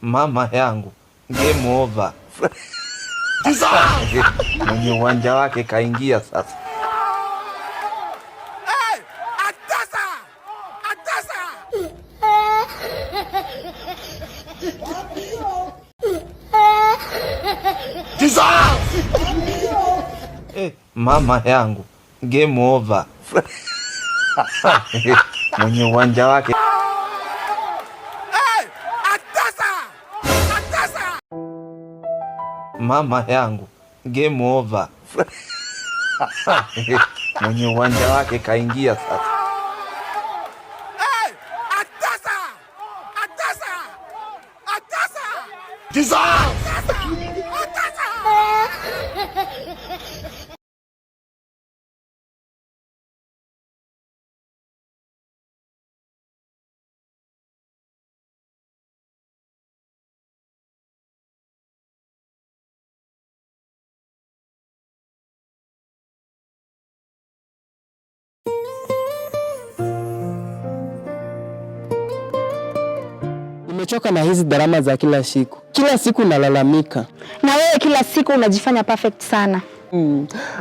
Mama yangu, game over. Mwenye uwanja wake kaingia sasa. Mama yangu, game over. Mwenye uwanja wake. Mama yangu, game over. Mwenye uwanja wake kaingia sasa. Nimechoka na hizi drama za kila siku. Kila siku nalalamika. Na wewe kila siku unajifanya perfect sana.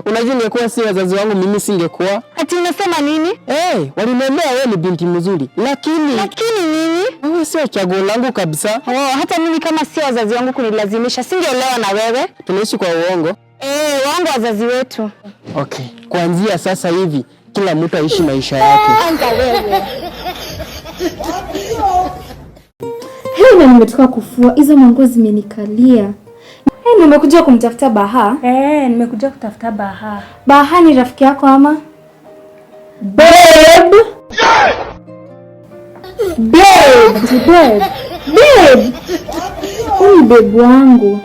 Unajua ningekuwa si wazazi wangu mimi singekuwa. Ati unasema nini? Hey, waliniambia wewe ni binti mzuri, lakini Lakini nini? Wewe sio chaguo langu kabisa. Oh, hata mimi kama sio wazazi wangu kunilazimisha singeolewa na wewe. Tunaishi kwa uongo. Eh, waongo wazazi wetu. Okay, kuanzia sasa hivi kila mtu aishi maisha yake. Anza wewe. Hey, na nimetoka kufua hizo manguo zimenikalia. Hey, nimekuja kumtafuta Baha. Eh, nimekuja kutafuta Baha. Baha ni rafiki yako ama? Babe. Babe, babe. Babe. Huyu ni babe wangu.